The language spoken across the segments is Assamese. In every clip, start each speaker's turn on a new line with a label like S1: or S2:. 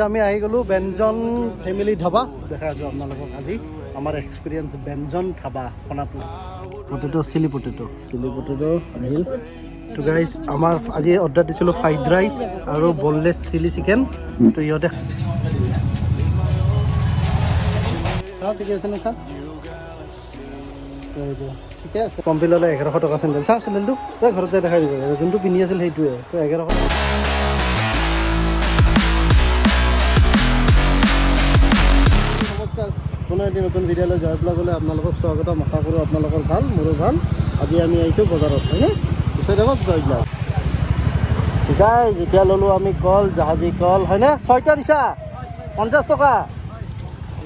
S1: আমি আহি গ'লোঁ ব্যঞ্জন ফেমিলি ধাবা। দেখাই আছোঁ আপোনালোকক আজি আমাৰ এক্সপিৰিয়েঞ্চ, ব্যঞ্জন dhaba, Sonapur. Potato, chilli potato, chilli potato আহিল। তো গাইজ, আমাৰ আজি অৰ্ডাৰ দিছিলোঁ ফ্ৰাইড ৰাইচ আৰু বনলেছ চিলি চিকেন। তো ইহঁতে চাওঁ, ঠিকে আছেনে? চাওঁ, এইটো ঠিকে আছে। পম্পি ল'লে 1100 টকা চেণ্ডেল। চাওঁ চেণ্ডেলটো, তই ঘৰত যাই দেখাই দিব। যোনটো পিন্ধি আছিল সেইটোৱে তো 1100। নমস্কাৰ, পুনৰ এটি নতুন ভিডিঅ'লৈ, জয় ব্লগলৈ আপোনালোকক স্বাগতম। আশা কৰোঁ আপোনালোকৰ ভাল, মোৰো ভাল। আজি আমি আহিছোঁ বজাৰত, হয়নে? পিছত থাকক জয় ব্লগ। গাইজ, যেতিয়া ল'লোঁ আমি কল, জাহাজী কল, হয়নে? ছয়টা দিছা, 50 টকা।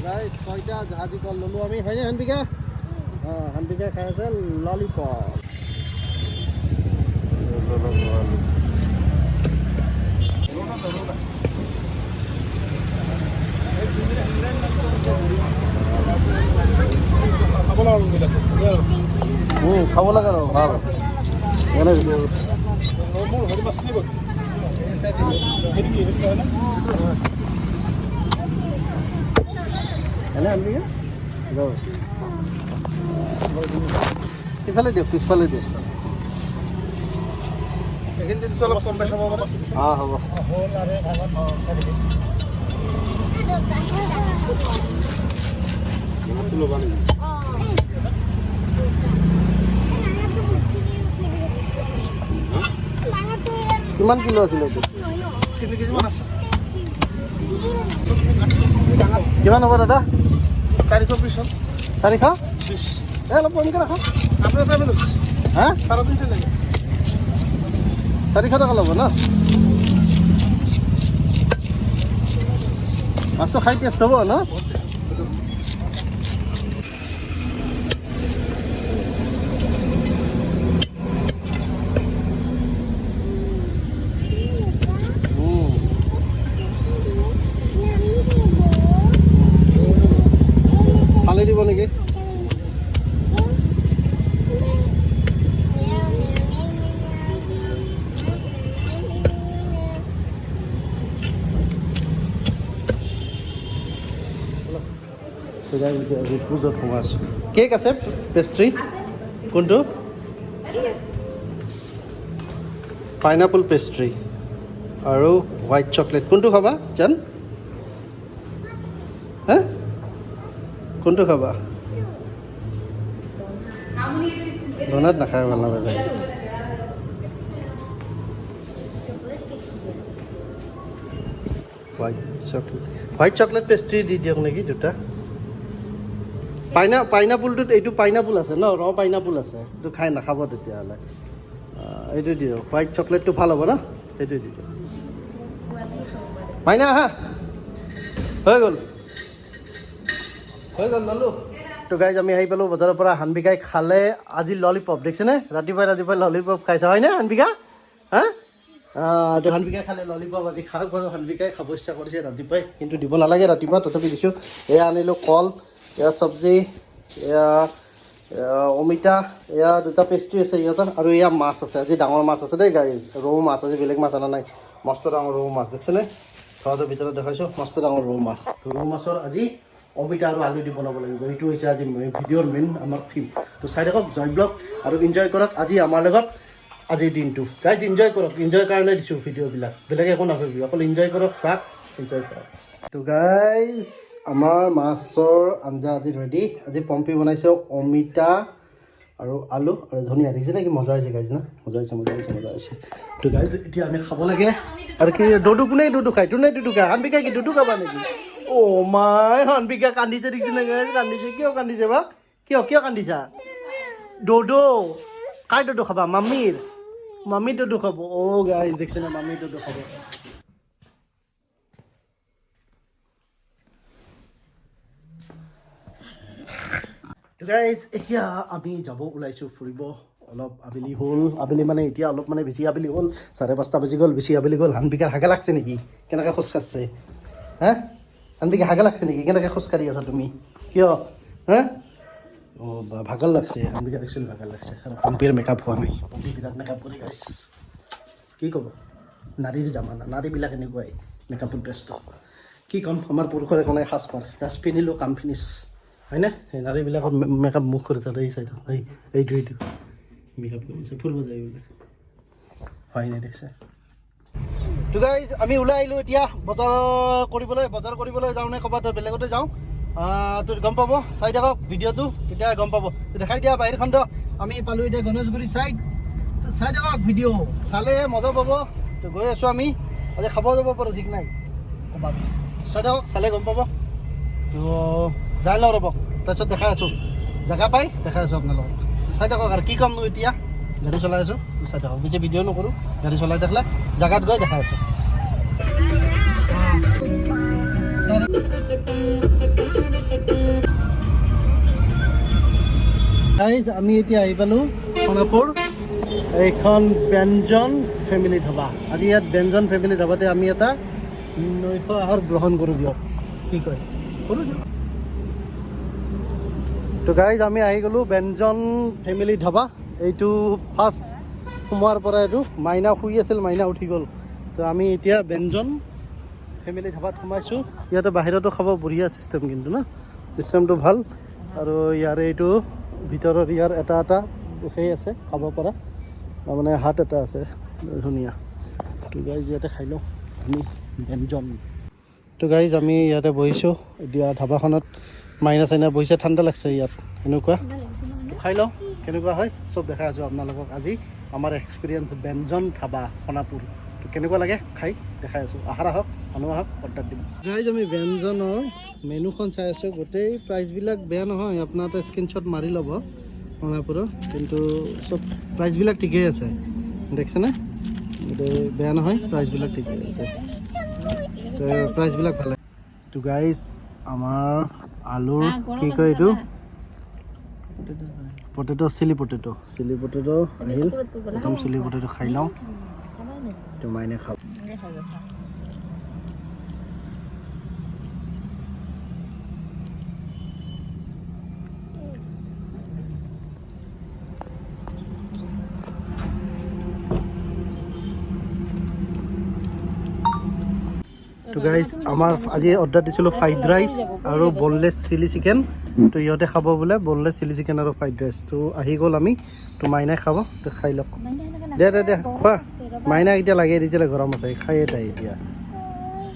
S1: গাইজ, ছয়টা জাহাজী কল ল'লোঁ আমি, হয়নে হানবিকা? অঁ, হানবিকা খাই আছে ললিপপ। খাব লাগে আৰু ভাল। এনে এনে আনবি। ইফালে দিয়ক, পিছফালে দিয়ক।
S2: অলপ কম বেছ হ'ব পাৰে।
S1: অঁ, হ'ব।
S2: ল'বা নেকি?
S1: কিমান কিলো আছিলে এইটো?
S2: 3 কেজিমান আছে।
S1: কিমান হ'ব দাদা?
S2: 420 হ'ল।
S1: 400?
S2: 20।
S1: এই অলপ কমকৈ ৰাখক।
S2: আপোনাৰ টাইমে লৈছে।
S1: হা?
S2: 350 লাগে।
S1: 400 টকা ল'ব ন? মাছটো খাই টেষ্ট হ'ব ন? ফালি দিব নেকি? পুজত সোমাইছোঁ। কেক আছে, পেষ্ট্ৰি কোনটো? পাইনাপল পেষ্ট্ৰি আৰু হোৱাইট চকলেট, কোনটো খাবা জান? হা, কোনটো খাবা? ডোনাট নাখায়, ভাল নাপায়। White chocolate, white chocolate pastry দি দিয়ক নেকি দুটা। পাইনাপুলটোত এইটো পাইনাপুল আছে ন? ৰ পাইনাপুল আছে, এইটো খাই নাখাব তেতিয়াহ'লে। এইটো দি দিয়ক, হোৱাইট চকলেটটো ভাল হ'ব ন? সেইটো দি দিয়ক। মাইনা আহা, হৈ গ'ল, হৈ গ'ল, ল'লোঁ। তো গাইজ, আমি আহি পালোঁ বজাৰৰ পৰা। হানবিকাই খালে আজি ললিপপ, দেখিছেনে? ৰাতিপুৱাই ৰাতিপুৱাই ললিপপ খাইছে, হয়নে হানবিকা? হা, তো হানবিকাই খালে ললিপপ আজি। খাওক বাৰু, হানবিকাই খাব ইচ্ছা কৰিছে ৰাতিপুৱাই, কিন্তু দিব নালাগে ৰাতিপুৱা, তথাপি দিছোঁ। এয়া আনিলোঁ কল, এয়া চব্জি, এয়া এয়া অমিতা, এয়া দুটা পেষ্ট্ৰি আছে ইহঁতৰ আৰু এয়া মাছ আছে। আজি ডাঙৰ মাছ আছে দেই গাইজ, ৰৌ মাছ। আজি বেলেগ মাছ অনা নাই, মস্ত ডাঙৰ ৰৌ মাছ, দেখিছেনে? ঘৰটোৰ ভিতৰত দেখাইছোঁ, মস্ত ডাঙৰ ৰৌ মাছ। তো ৰৌ মাছৰ আজি অমিতা আৰু আলু দি বনাব লাগিব। এইটো হৈছে আজি ভিডিঅ'ৰ মেইন আমাৰ থিম। তো চাই থাকক জয় ব্লগ আৰু এনজয় কৰক আজি আমাৰ লগত আজিৰ দিনটো। গাইজ, এনজয় কৰক, এনজয় কাৰণে দিছোঁ ভিডিঅ'বিলাক, বেলেগ একো নাভাবিব, অকল এনজয় কৰক, চাওক, এনজয় কৰক। তো গাইজ, আমাৰ মাছৰ আঞ্জা আজি ৰেডি। আজি পম্পি বনাইছে অমিতা আৰু আলু আৰু ধনিয়া। দেখিছে নে কি মজা হৈছে গাইজ না? মজা হৈছে, মজা হৈছে, মজা হৈছে। তো গাইজ, এতিয়া আমি খাব লাগে। আৰু কি দদু, কোনে দুদু খায়? তোনে দুদু খায়? হানবিকা কি দুদু খাবা নেকি? অ' মাই, হানবিকা কান্দিছে, দেখিছে নে গাইজ? কান্দিছে, কিয় কান্দিছে বা? কিয় কিয় কান্দিছা? দদু কাই দদু খাবা? মামীৰ, মামী দদু খাব। অ' গাইজ, দেখিছে নে? মামীৰ দদু খাব। গাইজ, এতিয়া আমি যাব ওলাইছোঁ ফুৰিব। অলপ আবেলি হ'ল, আবেলি মানে এতিয়া অলপ মানে বেছি আবেলি হ'ল, 5:30 বাজি গ'ল, বেছি আবেলি গ'ল। হানবিকাৰ হাগা লাগছে নেকি? কেনেকৈ খোজ কাঢ়িছে? হা হানবিকা, হাগা লাগছে নেকি? কেনেকৈ খোজকাঢ়ি আছা তুমি? কিয় হা? অঁ, ভাগৰ লাগছে হানবিকাৰ, একচুৱেলি ভাগৰ লাগছে। আৰু পম্পীৰ মেকআপ হোৱা নাই, পম্পী বিৰাট মেকআপ কৰে গাইজ। কি ক'ব, নাৰীৰ জামানা, নাৰীবিলাক এনেকুৱাই মেকআপত ব্যস্ত। কি ক'ম, আমাৰ পুৰুষৰ একো নাই সাজপাৰ, জাষ্ট পিন্ধিলোঁ, কাম ফিনিছ, হয়নে? সেই নাৰীবিলাকত মেকআপ মুখ কৰিছে। এই চাইডত এই এইটো এইটো মেকআপ কৰিছে, ফুৰিব যায় বোলে, হয় নাই দেখিছে। তো গাইজ, আমি ওলাই আহিলোঁ এতিয়া বজাৰ কৰিবলৈ। বজাৰ কৰিবলৈ যাওঁ নে ক'ৰবাত বেলেগতে যাওঁ, তো গম পাব, চাই থাকক ভিডিঅ'টো, তেতিয়া গম পাব। তো দেখাই দিয়া বাহিৰখন। তো আমি পালোঁ এতিয়া গণেশগুৰি চাইড। তো চাই থাকক ভিডিঅ', চালে মজা পাব। তো গৈ আছোঁ আমি, আজি খাব যাব পাৰোঁ, ঠিক নাই ক'ৰবাত। চাই থাকক, চালে গম পাব। তো যাই লওঁ ৰ'ব, তাৰপিছত দেখাই আছোঁ, জেগা পাই দেখাই আছোঁ আপোনালোকক। চাই থাকক আৰু কি ক'মনো এতিয়া, গাড়ী চলাই আছোঁ, চাই থাকক। বেছি ভিডিঅ' নকৰোঁ, গাড়ী চলাই থাকিলে জেগাত গৈ দেখাই আছোঁ। গাইজ, আমি এতিয়া আহি পালোঁ সোণাপুৰ এইখন ব্যঞ্জন ফেমিলি ধাবা। আজি ইয়াত ব্যঞ্জন ফেমিলি ধাবাতে আমি এটা নৈশ আহাৰ গ্ৰহণ কৰোঁ দিয়ক, কি কয়, কৰোঁ দিয়ক। তো গাইজ, আমি আহি গ'লোঁ ব্যঞ্জন ফেমিলি ধাবা। এইটো ফাৰ্ষ্ট সোমোৱাৰ পৰা এইটো মাইনা শুই আছিল, মাইনা উঠি গ'ল। তো আমি এতিয়া ব্যঞ্জন ফেমিলি ধাবাত সোমাইছোঁ। ইয়াতে বাহিৰতো খাব বঢ়িয়া চিষ্টেম কিন্তু না, চিষ্টেমটো ভাল। আৰু ইয়াৰে এইটো ভিতৰত ইয়াৰ এটা এটা সেই আছে খাব পৰা, তাৰমানে হাত এটা আছে ধুনীয়া। তো গাইজ, ইয়াতে খাই লওঁ আমি ব্যঞ্জন। তো গাইজ, আমি ইয়াতে বহিছোঁ এতিয়া ধাবাখনত, মাইনা চাইনা বহিছে, ঠাণ্ডা লাগছে ইয়াত এনেকুৱা। তো খাই লওঁ, কেনেকুৱা হয় চব দেখাই আছোঁ আপোনালোকক। আজি আমাৰ এক্সপিৰিয়েঞ্চ ব্যঞ্জন ধাবা সোণাপুৰ, তো কেনেকুৱা লাগে খাই দেখাই আছোঁ। আহাৰ আহক, মানুহ আহক, অৰ্ডাৰ দিম। গাইজ, আমি ব্যঞ্জনৰ মেনুখন চাই আছোঁ, গোটেই প্ৰাইচবিলাক বেয়া নহয়, আপোনাৰ এটা স্ক্ৰীনশ্বট মাৰি ল'ব সোণাপুৰৰ, কিন্তু চব প্ৰাইচবিলাক ঠিকেই আছে, দেখিছেনে? গোটেই বেয়া নহয়, প্ৰাইচবিলাক ঠিকেই আছে, তো প্ৰাইচবিলাক ভালে। তো গাইজ, আমাৰ আলুৰ কি কয় এইটো potato, chilli potato, chilli potato আহিল। প্ৰথম চিলি পটেটো খাই লওঁ, তো মাইনে খাব। তো গাইজ, আমাৰ আজি অৰ্ডাৰ দিছিলোঁ ফ্ৰাইড ৰাইচ আৰু বনলেছ চিলি চিকেন। তো ইহঁতে খাব বোলে বনলেছ চিলি চিকেন আৰু ফ্ৰাইড ৰাইচ। তো আহি গ'ল আমি, তো মাইনাই খাব, তো খাই লওক। দে দে দে, খোৱা। মাইনাক এতিয়া লাগে দিছিলে, গৰম আছে, খায়ে তাই এতিয়া।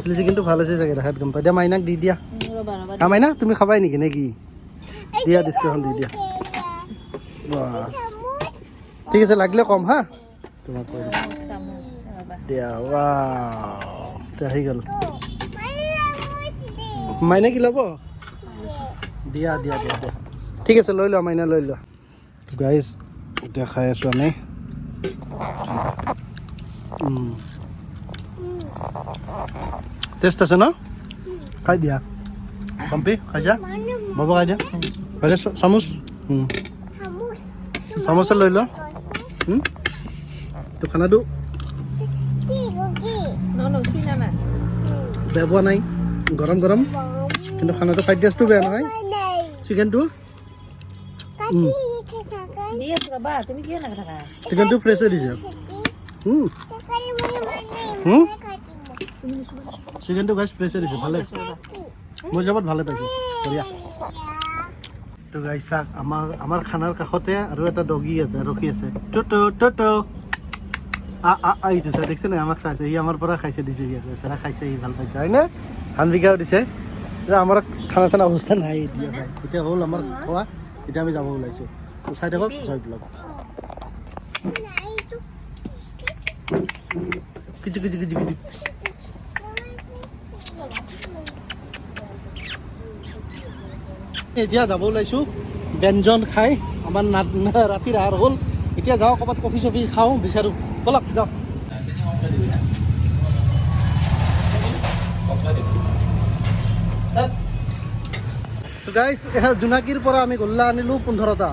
S1: চিলি চিকেনটো ভাল হৈছে চাগে, দেখাত গম পাই। দিয়া, মাইনাক দি দিয়া। হা মাইনা, তুমি খাবাই নেকি নে কি? দিয়া, ডিছকাউণ্ট দি দিয়া। বাহ, ঠিক আছে, লাগিলে কম হা তোমাক কৈ দিম। দিয়া, ৱাও, আহি গ'ল। মাইনা কি ল'ব? দিয়া দিয়া দিয়া দিয়া, ঠিক আছে, লৈ লোৱা মাইনা, লৈ লোৱা। গাইজ, এতিয়া খাই আছোঁ আমি। টেষ্ট আছে ন? খাই দিয়া পম্পী, খাইছা? বাবু খাই দিয়া, খাই দিয়া। চামুচ, চামুচে লৈ লোৱা। তো খানাটো বেয়া পোৱা নাই, গৰম গৰম, কিন্তু খানাটো ফ্ৰাইড ৰাইচটো বেয়া নহয়, চিকেনটো চিকেনটো ফ্ৰেছে দিছে। চিকেনটো গাইছ ফ্ৰেছে দিছে, ভালে, মোৰ হিচাপত ভালে পাইছোঁ, বঢ়িয়া। তো গাইছ চাওক, আমাৰ খানাৰ কাষতে আৰু এটা ডগি এটা ৰখি আছে। টোটো টোটো আ আ আ, এইটো চাই দেখিছে নাই, আমাক চাইছে সি, আমাৰ পৰা খাইছে, দিছে সি, বেচেৰা খাইছে, সি ভাল পাইছে, হয়নে? হানবিকাও দিছে। এতিয়া আমাৰ খানা চানা অৱস্থা নাই এতিয়া ভাই, এতিয়া হ'ল আমাৰ খোৱা, এতিয়া আমি যাব ওলাইছোঁ। তো চাই থাকক জয় ব্লগ। কিছু কিছু কিছু কিছু। এতিয়া যাব ওলাইছোঁ ব্যঞ্জন খাই, আমাৰ ৰাতিৰ আহাৰ হ'ল। এতিয়া যাওঁ ক'ৰবাত কফি চফি খাওঁ বিচাৰোঁ, ব'লক যাওঁ। তো গাইজ, এখন জোনাকীৰ পৰা আমি গোল্লা আনিলোঁ 15টা,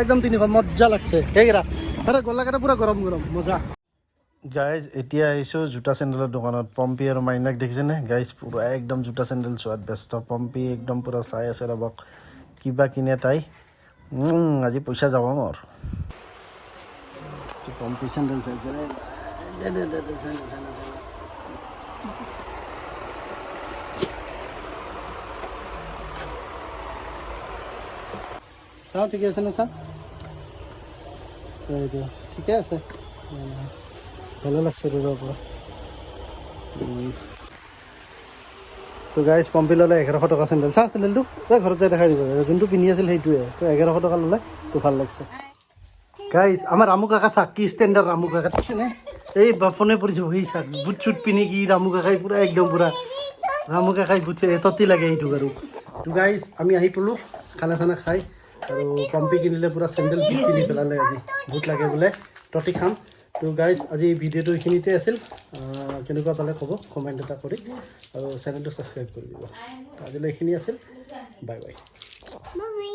S1: একদম 300, মজা লাগছে। সেইকেইটা তাৰে গোল্লাকেইটা পূৰা গৰম গৰম, মজা। গাইজ, এতিয়া আহিছোঁ জোতা চেণ্ডেলৰ দোকানত। পম্পী আৰু মাইনাক দেখিছেনে গাইজ, পূৰা একদম জোতা চেণ্ডেল চোৱাত ব্যস্ত। পম্পী একদম পূৰা চাই আছে, ৰ'বক কিবা কিনে তাই। আজি পইচা যাব মোৰ। পম্পী চেণ্ডেল চাইছে দে দে দে দে, চেণ্ডেল চেণ্ডেল চেণ্ডেল। চাওঁ, ঠিকে আছে নে চাওঁ। এইটো ঠিকে আছে। ভালে লাগছে দূৰৰ পৰা। তো গাইজ, পম্পি ল'লে 1100 টকা চেণ্ডেল। চা চেণ্ডেলটো, তই ঘৰত যাই দেখাই দিব। যোনটো পিন্ধি আছিল সেইটোৱে। তো 1100 টকা ল'লে। তো ভাল লাগছে। গাইজ, আমাৰ ৰামু কাকা চাক, কি ষ্টেণ্ডাৰ্ড ৰামু কাকা, দেখিছেনে? এই ফোনে পৰিছে। সেই চাক, বুট চুট পিন্ধি কি ৰামু কাকাই পুৰা একদম পুৰা ৰামু কাকাই বুট ততি লাগে এইটোক। আৰু তো গাইজ, আমি আহি পালোঁ খানা চানা খাই আৰু পম্পি কিনিলে পুৰা চেণ্ডেল, বুট কিনি পেলালে আজি। বুট লাগে বোলে, টটি খাম। তো গাইজ, আজি ভিডিঅ'টো এইখিনিতে আছিল। কেনেকুৱা পালে ক'ব কমেণ্ট এটা কৰি আৰু চেনেলটো ছাবস্ক্ৰাইব কৰি দিব। তো আজিলৈ এইখিনি আছিল। Bye bye.
S3: Bye.